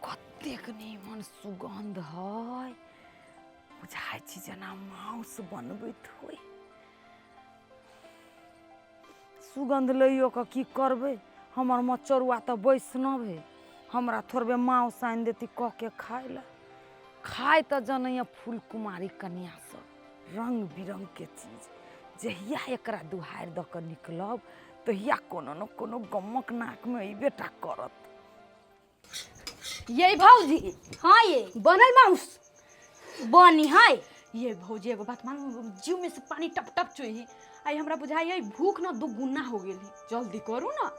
कतेक नीमन सुगन्ध है, बुझाइ छी जेना माउस बनबैत होय। सुगन्ध लैयो कऽ की करबै, हमर मचरुआ तऽ वैष्णव है, हमरा थोड़बे माउस आनि देती कऽ के खाय लए। खाय तऽ जनैया फूल कुमारी कन्या सब रंग बिरंग के चीज। जहिया एकरा दुहारि दऽ कऽ निकलब तहिया कोनो ने कोनो गमक नाकमे अयबे टा करत। ये भौजी। हाँ ये बनल माउस बनी है। ये भौजी एगो बात मानू, जीव में से पानी टप टप चुही। आई हमरा बुझाई है भूख न दुगुना हो गेल है, जल्दी करू ना।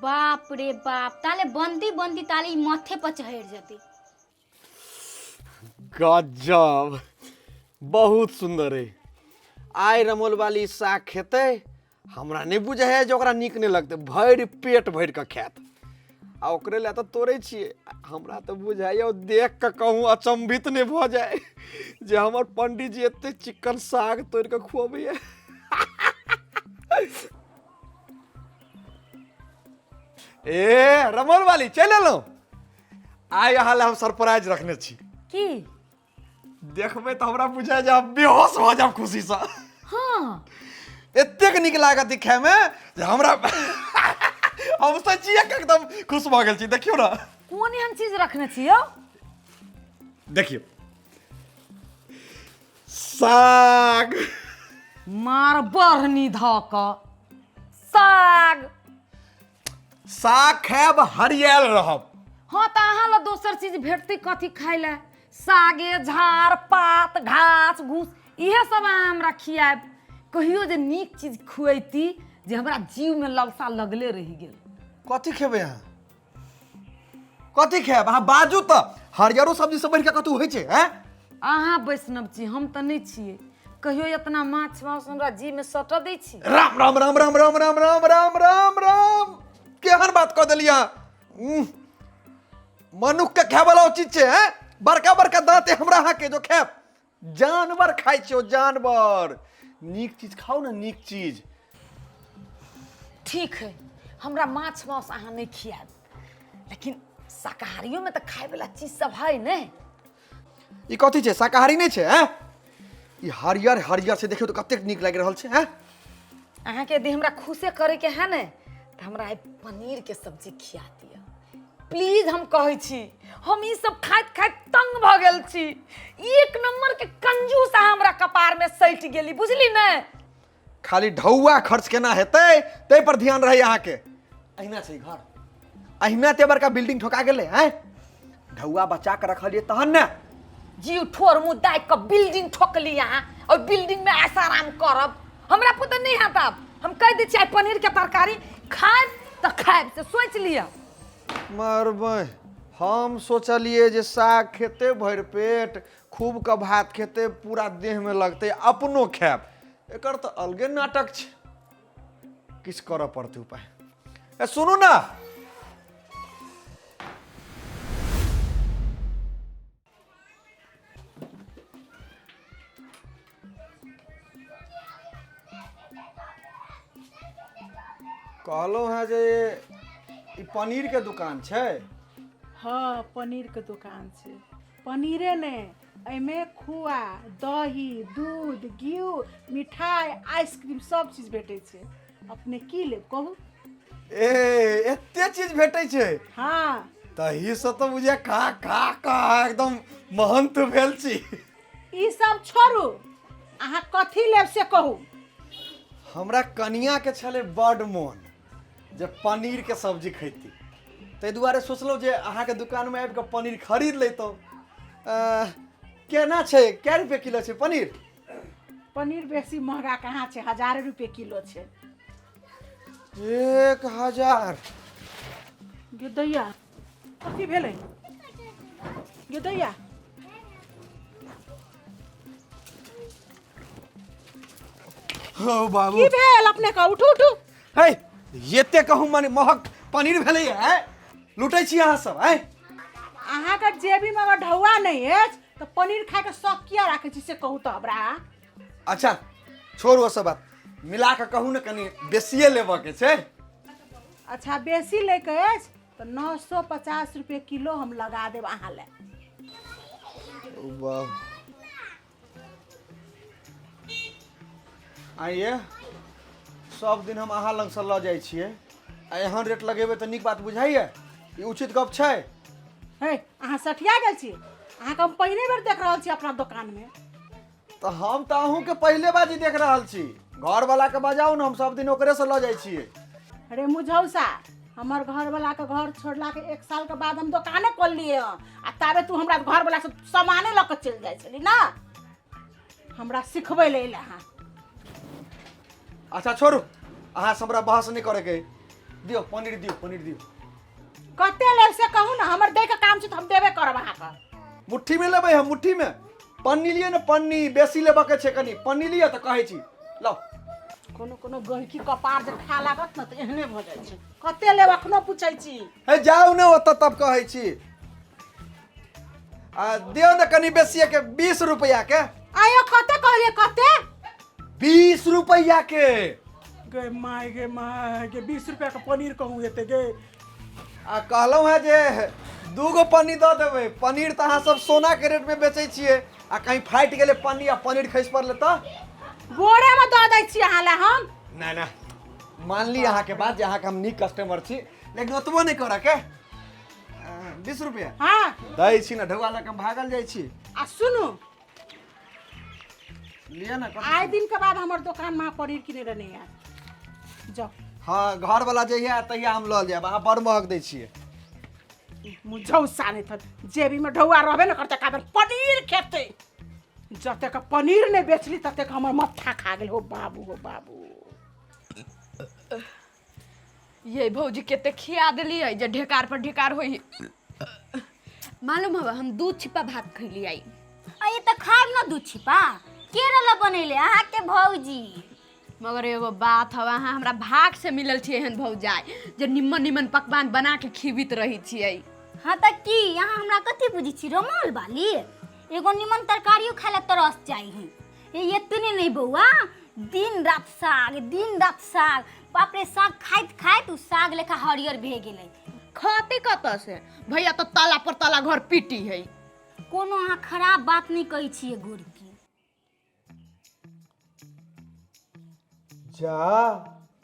बाप रे बाप, ताले बंदी बंदी ताले ई माथे पर चढ़ जती। गजब, बहुत सुंदर है। आइ रमोल वाली साग खेतै, हमरा नहि बुझै है जे ओकरा नीक नहि लगतै, भरि पेट भरि कऽ खायत। आ ओकरे लए तऽ तोड़ै छियै। हमरा तऽ बुझाइए ओ देख कऽ कहूँ अचम्भित नहि भऽ जाय जे हमर पंडीजी एते चिक्कन साग तोड़ि कऽ खुअबैए। ए रमोल वाली, चलि एलहुँ। आइ अहाँ लए हम सरप्राइज रखने छी। की? देखबै तऽ हमरा बुझाय जे हम बेहोश भऽ जायब खुशीसँ। हाँ। एतेक नीक लागत ई खायमे जे हमरा हम सचिए के एकदम खुश भऽ गेल छी। देखियौ ने। कोन एहन चीज रखने छी यौ? देखियौ साग। मार बढ़नी धऽ कऽ साग। साग खायब हरियाल रहब। हाँ तऽ अहाँ लए दोसर चीज भेटतै कथी खाय लए? सागे झाड़ पात घास घूस इएह सब अहाँ हमरा खियाएब। कहियो जे नीक चीज खुएती जे हमरा जीवमे ललसा लगले रहि गेल। कथी खेबै अहाँ? कथी खायब अहाँ बाजू तऽ? हरियरो सब्जी सब बढ़िके कतौ होइ छै? हैं अहाँ वैष्णव छी, हम तऽ नहि छियै। कहियो इतना माछ मांस हमरा जीवमे सटऽ दै छी? राम राम राम राम राम राम राम राम राम राम, केहन बात कऽ देलियै अहाँ? मनुख के खाय वाला चीज छै? हैं बड़का बड़का दांत है हमरा अहाँके जो खायब। जानवर खाइ छै ओ जानवर। नीक चीज खाउ ने, नीक चीज। ठीक है, हमरा माछ मांस अहाँ नहि खियाएब, लेकिन शाकाहारियोमे तऽ खाय वाला चीज सब है ने। ई कथी छै? शाकाहारी नहि छै? हैं ई हरियर हरियर छै, देखियौ तऽ कतेक नीक लागि रहल छै। हैं अहाँके यदि हमरा खुशे करैके है ने तऽ हमरा आइ पनीरके सब्जी खिया दिअ प्लीज। हम कहै छी हम ई सब खाइत खाइत तंग भऽ गेल छी। एक नंबर के कंजूस अहाँ हमरा कपारमे सटि गेली, बुझली ने? खाली ढौआ खर्च केना हेतै ताहि पर ध्यान रहै अहाँके। अहिना छै घर, अहिना एते बड़का बिल्डिंग ठोका गेलै। हैं ढौआ बचा के रखलियै तहन ने। जीव ठोर मुँह दाबि कऽ बिल्डिंग ठोकली अहाँ, ओहि बिल्डिंग में ऐसा आराम करब हमरा पुते नहि हैत। आब हम कहि दै छी आइ पनीर के तरकारी खायब तऽ खायब, से सोचि लिअ। मरबै, हम सोचलियै जे साग खेतै भरि पेट, खूब के भात खेतै, पूरा देहमे लगतै, अपनो खायब। एकर तऽ अलगे नाटक छै। किछु करऽ पड़तै उपाय। ए सुनू ने, कहलहुँ हेँ जे ई पनीरके दुकान छै? हाँ, पनीरके दुकान छै। पनीरे नहि, एहिमे खोआ, दही, दूध, घिउ, मिठाइ, आइसक्रीम सब चीज भेटै छै। अपने की लेब कहू? ए एते चीज भेटै छै? हाँ। तही से तऽ बुझे खा खा खा एकदम महंत भेल छी। ई सब छोड़ू, अहाँ कथी लेब से कहू। हमरा कनियाके छलै बड्ड मोन जे पनीरके सब्जी खैती, ताहि दुआरे सोचलहुँ जे अहाँके दुकानमे आबि कऽ पनीर खरीद लैतहुँ। केना छै, कै रुपए किलो छै पनीर? पनीर बेसी महगा कहाँ छै, 1000 रुपए किलो छै। 1000? गे दैया, कथी भेलै गे दैया? हो बाबू, की भेल अपने का? उठू उठू। हे एते कहूँ मने महग पनीर भेलै है, लूटै छी अहाँ सब? हैं अहाँके जेबीमे अगर ढौआ नहि अछि तऽ पनीर खायके शौक किया राखै छी से कहू तऽ हमरा। अच्छा छोड़ू ओ सब बात, मिला कऽ कहू ने, कनि बेसिए लेबऽ के छै। अच्छा बेसी लैके अछि तऽ 950 रुपए किलो हम लगा देब अहाँ लए। वाह, आइए सब दिन हम अहाँ लगसँ लऽ जाइ छियै आ एहन रेट लगेबै तऽ नीक बात बुझाइए? ई उचित गप छै? हे, अहाँ सठिया गेल छी? अहाँके हम पहिले बेर देख रहल छी अपना दोकानमे। तऽ हम तऽ अहूँके पहिले बाजी देख रहल छी। घरवलाके बजाउ ने, हम सब दिन ओकरेसँ लऽ जाइ छियै। अरे मुझौसा, हमर घरवलाके घर छोड़लाके एक सालके बाद हम दोकाने खोललियै हँ आ ताबे तू हमरा घरवला से सामाने लऽ कऽ चलि जाइ छली ने, हमरा सिखबै लए अयलै अहाँ। अच्छा छोड़ू, अहाँ से हमरा बहस नहि करैके अइ। दियौ पनीर, दियौ पनीर, दियौ। कते लेब से कहू ने, हमर दैके काम छै तऽ हम देबे करब अहाँके। मुट्ठीमे लेबै हम, मुट्ठीमे। पन्नी लिअ ने, पन्नी बेसी लेबऽके छै कनि। पन्नी लिअ तऽ कहै छी, लाउ। कोनो कोनो गहिकी कपार जे खाय लागत ने तऽ एहने भऽ जाइ छै। कते लेब अखनो पूछै छी। हे जाउ ने ओतऽ, तब कहै छी। आ दियौ ने कनि बेसिएके, 20 रुपैआके। आयो, कते कहलियै, कते? 20 रुपैआके। गे my, गे my, गे 20 रुपया के पनीर कहूँ हेतै गे? आ कहलहुँ हेँ जे दूगो पन्नी दऽ देबै। पनीर तऽ अहाँ सब सोनाके रेटमे बेचै छियै आ कहीं फाटि गेलै पन्नी आ पनीर खसि पड़लै तऽ? बोरेमे दऽ दै छी अहाँ लए हम। नहि नहि, मानली अहाँके बात जे अहाँके हम नीक कस्टमर छी, लेकिन ओतबो नहि करऽके। 20 रुपैआ हँ दै छी ने, ढौआ लऽ कऽ हम भागल जाइ छी। आ सुनू। लिअ ने। आइ दिन के बाद हमर दोकानमे अहाँ पनीर किनै लए नहि आयब, जाउ। हँ, घरवला जहिया आयत तहिया हम लऽ जायब। अहाँ बड़ महग दै छियै। मुझौसा नहि थन, जेबीमे ढौआ रहबे ने करतै, कादर पनीर खेतै। जतेक पनीर नहि बेचली ततेक हमर मत्था खा गेल। हो बाबू, हो बाबू। ये भौजी, कते खिया देलियै जे ढेकार पर ढेकार होई। मालूम हवे, हम दू छिपा भात खैली आई। अरे तऽ खायब न दू छिपा, के रहल बनैले अहाँके भौजी? मगर एगो बात हवा, अहाँ हमरा भाग से मिलल छियै एहन भौजाई जे निम्मन निम्मन पकवान बना के खिबित रही छियै। हाँ तऽ की अहाँ हमरा कथी बुझै छी, रमौल बाली? एगो निमन तरकारियो खाय ला तरस जाइ है। ये एतने नहीं बौआ, दिन रात साग, दिन रात साग। बाप रे, साग खाइत खाइत उ साग लेखा हरियर भे गेलै। खाते कतऽ से भैया, तऽ ताला पर ताला घर पीटी है। कोनो अहाँ खराब बात नहीं कहै छियै गोरकी। जा,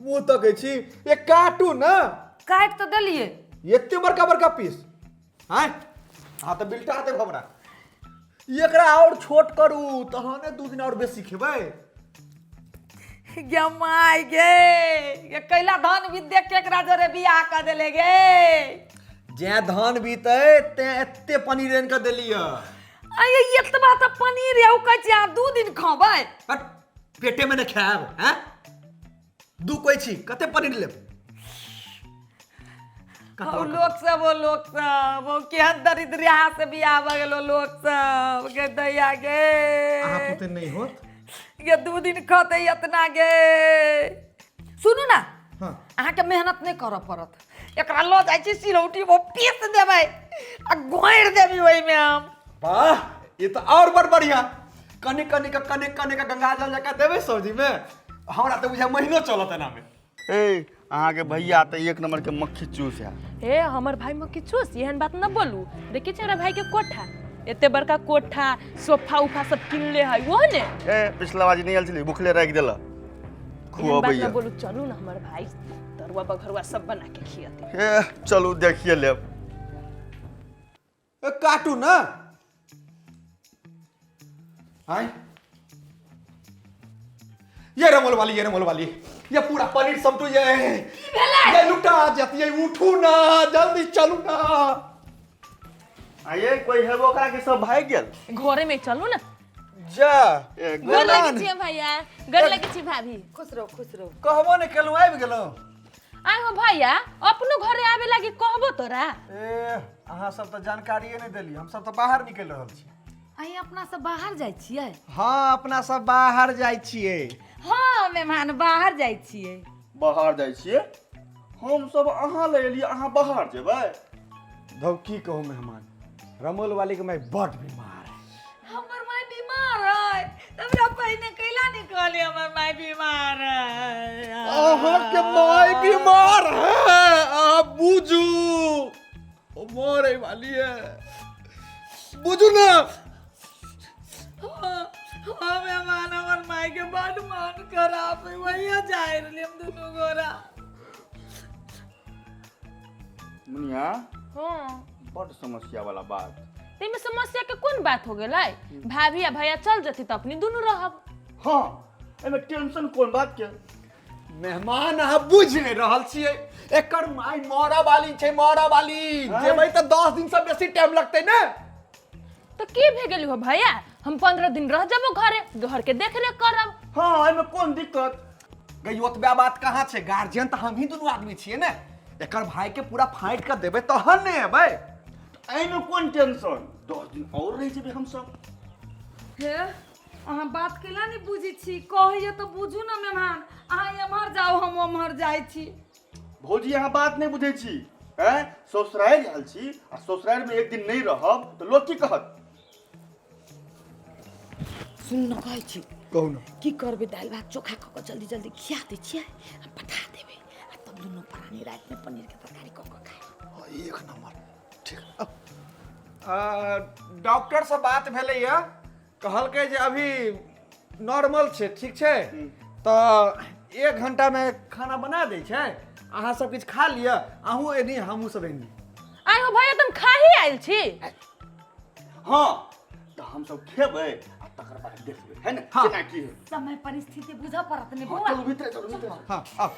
मुँह तकै छी, ये काटू ने। काटि तऽ देलियै। एते बड़का बड़का पीस आँय? अहाँ तऽ बिलटा देब हमरा। एकरा आओर छोट करू तहने 2 दिन आओर बेसी खेबै। गे my गे, ये कैला धन विद्या केकरा जरे बियाह कऽ देले गे? जैं धान बीतै तैं एते पनीर आनि कऽ देलियै। अये, एतबा तऽ पनीर यऽ, ओ कहै छी अहाँ 2 दिन खबै। हट, पेटेमे नहि खायब। हैं, दू कहै छी, कते पनीर लेब? ओ लोक सब, ओ लोक सब, ओ केहन दरिद्र यहाँ से बियाह भऽ गेल। ओ लोक सब गे, दैया गे। अहाँ पुते नहि होत। गे, 2 दिन खतै एतना गे? सुनू ने। हाँ। अहाँके मेहनत नहि करऽ पड़त। एकरा लऽ जाइ छी सिलौटी, वो पीस देबै आ घोरि देबी ओहिमे हम। वाह, ई तऽ आओर बड़ बढ़िया। कनि कनि कऽ, कनि कनि कऽ गंगाजल जकाँ देबै सब्जीमे, हमरा तऽ बुझाय महीनो चलत एनामे। ए, अहाँके भैया तऽ एक नंबर के मक्खी चूस है। हे, हमर भाई मक्खी चूस एहन बात न बोलू। देखी छै हमरा भाई के कोठा, एते बड़का कोठा, सोफा उफा सब किनले है वो ने। ए, पिछला बाजी नहि आयल छलै, भुखले राखि देलक। एहन बात खुअबैया न बोलू। चलू न, हमर भाई तरुआ बघरुआ सब बना के खियते। ए, चलू, देखिए लेब। ए, काटू ने। आय ये रमोल वाली, ये रमोल वाली, ये पूरा पनीर समटू। ये लुटा जाती है। उठू ना, जल्दी चलू ना। आ ये कोई हेबो ओकरा के सब भागि गेल? घरे में चलू न। जा। ए, गोर लगे छी भैया, गोर लगे छी भाभी। खुश रहो, खुश रहो। कहबो नहीं केलहुँ, आबि गेलहुँ। आइ हो भैया, अपनो घरे आबे लागी कहबो तोरा? ए, अहाँ सब तऽ जानकारिए नहि देली। हम सब तऽ बाहर निकलि रहल छी। अहीं अपना सब बाहर जाइ छियै? हाँ, अपना सब बाहर जाइ छियै। हाँ मेहमान, बाहर जाइ छियै। बाहर जाइ छियै? हम सब अहाँ लए एलियै, अहाँ बाहर जेबै? धौ, की कहू मेहमान, रमोल वाली के माय बड बीमार है। हमर माय बीमार है? तऽ हमरा पहिने कैला नहि कहली हमर माय बीमार है? अहाँके माय बीमार है, अहाँ बुझू। ओ मरे वाली है, बुझू ना। हाँ हाँ मेहमान, हमर माई के बड मन खराब है, वही जाए रहली हम दुनू गोरा। मुनिया हाँ बड समस्या वाला बात। ताहिमे समस्या के कोन बात हो गेलै? भाभी आ भैया चल जती तऽ अपने दुनू रहब। हाँ एहिमे टेंशन कोन बात के? मेहमान अहाँ बुझि नहि रहल छियै, एकर माय मरऽ वाली छै, मरऽ वाली। जेबै तऽ 10 दिन से बेसी टाइम लगतै ने। तऽ की भे गेली हो भैया, हम 15 दिन रह जबो घरे, घर के देख रेख करब। हाँ एहिमे कोन दिक्कत? गई ओतबे बात कहाँ छै, गार्जियन तऽ हमही दुनू आदमी छियै ने। एकर भाई के पूरा फाँटि कऽ देबै तहन ने एबै। एहिमे कोन टेंशन, 10 दिन और रहि जेबै हमसब। हे अहाँ बात केला नहीं बुझी छी, कहैया तऽ बुझू ना मेहमान, अहाँ एम्हर जाउ हम ओम्हर जाइ छी। भौजी अहाँ बात नहीं बुझै छी, हैं ससुरारि आयल छी आ ससुरारि में एक दिन नहीं रहब तऽ लोक की कहत? सुन न कहै छी, कहू ना। की करबै, दालि भात चोखा कऽ कऽ जल्दी जल्दी खिया दै छियै आ पठा देबै, आ तब दुनू प्राणी रातिमे पनीर के तरकारी कऽ कऽ खायब। एक नंबर। ठीक। डॉक्टर से बात भेलैया, कहलकै जे अभी नॉर्मल छै, ठीक छै, तऽ 1 घंटा में खाना बना दै छै, अहाँ सब किछु खा लिअ, अहूँ एनी हमहूँ सब एनी। आइ हो भैया तुम खा ही आयल छी। हाँ तऽ हमसब खेबै आ तकर बाद देखबै है ने। हाँ। केना की है, समय परिस्थिति बुझऽ पड़त ने हाँ, बौआ। चलू भीतरे, चलू भीतरे। हाँ आउ।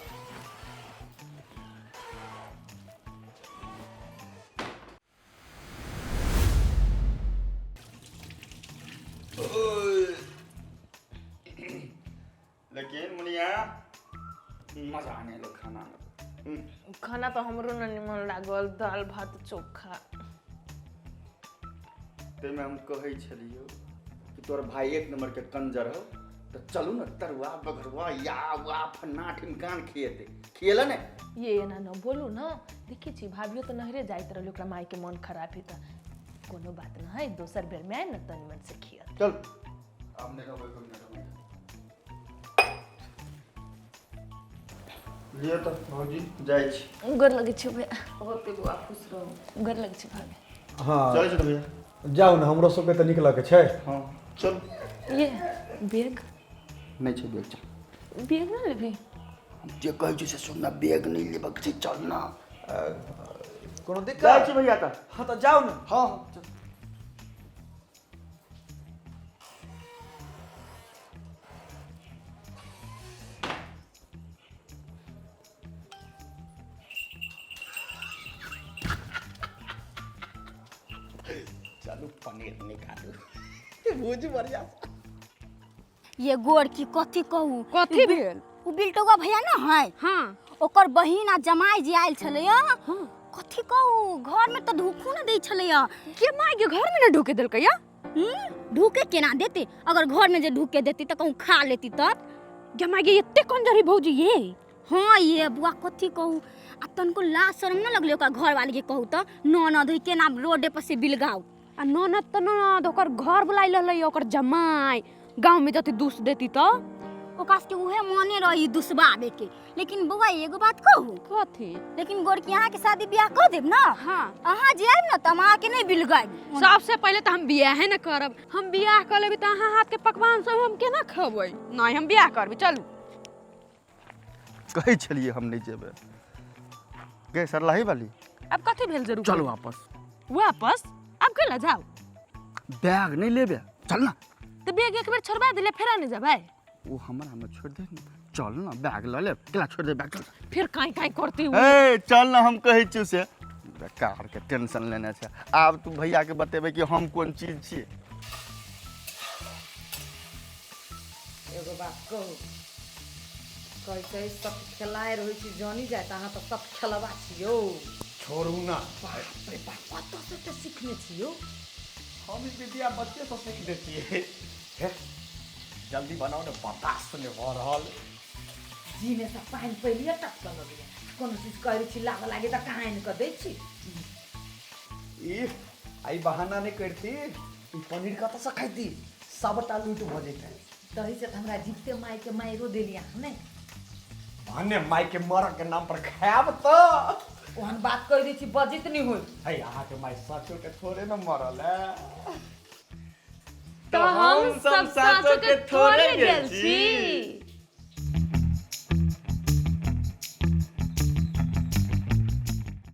लेकिन मुनिया मजा आने लो खाना में। खाना तो हमरो न निमन लागल, दाल भात चोखा। ताहिमे हम कहै छलियौ कि तोहर भाई एक नंबर के कंजर हो, तऽ चलू ने तरुआ बघरुआ या वा फन्ना ठिमकान खिएतै, खिएल ने? ये एना न बोलू न, देखै छी भाभियो तऽ नहरे जाइत रहलै, ओकरा माय के मन खराब है तऽ कोनो बात न है, दोसर बेर में आए न तनी मन से खियत। चल आब नहि रहबै, हम नहि रहबै। लिअ तऽ भौजी जाइ छी। गोर लगै छी भैया। होते बौआ, खुश रहू। गोर लगै छी भाभी। हाँ चलै छी तऽ भैया। जाउ ने, हमरो सबके तऽ नीक लगै छै। हाँ चल। ये बैग नहि छै, बैग चल। बैग न लेबही? जे कहै छी से सुन ना, बैग नहि लेबक छै, चल ना। कोनो दिक्कत? जाइ छी भैया तऽ। हाँ तऽ जाउ ने। हाँ हाँ चल। चलू पनीर निकालू, भुज बढ़िया। ये गोर की कथी कहू? कथी भेल? उ बिलटौआ भैया ना है, हाँ ओकर बहिन आ जमाई जे आयल छलैया, कथी कहू, घर में तऽ ढुकू न दै छलैया। के माय के घर में न ढुके देलकैया? ढुके केना देते, अगर घर में जे ढुके देती तऽ कहूँ खा लेती तब। गे माय गे एते कंजरी भौजी ये? हाँ ये बुआ कथी कहू, आ तनको लाज शरम न लगलै ओकर घर वाली के कहू तऽ ननद है केना रोडे पर से बिलगाउ। आ ननद तऽ ननद, ओकर घर बुलाइ रहलै ओकर जमाई, गाँव में जते दूस देती तऽ ओकरा सबके उहे मने रही दुसबाबे के। लेकिन बौआ एगो बात कहू? कथी? लेकिन गोरकी अहाँके शादी बियाह कऽ देब ना? हाँ। अहाँ जे आयब ना तऽ हम अहाँके नहि बिलगायब। सबसे पहिले तऽ हम बियाहे न करब, हम बियाह कऽ लेबै तऽ अहाँ हाथ के पकवान सब हम केना खेबै? नहि हम बियाह करबै, चलू। कहै छलियै हम नहि जेबै। गे सरलाही वाली, अब कथी भेल जरूर? चलू वापस। वापस? अब केला जाउ? बैग नहीं लेबे, चल ना। तऽ बैग एक बेर छोड़बा देले फेर आने जेबै? ओ हमरा में छोड़ दे ना, चल ना बैग ल ले, केला छोड़ दे बैग, चल। फिर काई काई करती हूँ। ए चल ना, हम कहै छियौ से बेकार के टेंशन लेने छै। आब तू भैया के बतेबै कि हम कोन चीज छियै। एगो बात कहू, कहै छै सब खेलाइ रहै छी जानी जाए, तऽ अहाँ तऽ सब खेलबा छी यौ। छोड़ू ना। बाप रे बाप, कतऽसँ तऽ सीखने छी यौ? हम ई विद्या बच्चे से सीखने छियै। हे जल्दी बनाउ ने, बर्दाश्त नहि भऽ रहल। जीने से पानि पहिले टपकऽ लगैया, कोनो चीज कहै छी लागऽ लागे तऽ कहाँ आनि कऽ दै छी? ई आई बहाना नहि करती, ई पनीर कतऽसँ खैती, सबटा लूट भऽ जेतै। दही से तऽ हमरा जीते माय के मायरो देली अहाँ ने। भने माय के मरऽ के नाम पर खायब तऽ। ओहन बात कहि दै छी बजित नहि होई। है अहाँके माय साँचो के थोड़े न मरल है। तऽ हम सब साँचो के थोड़े गेल छी।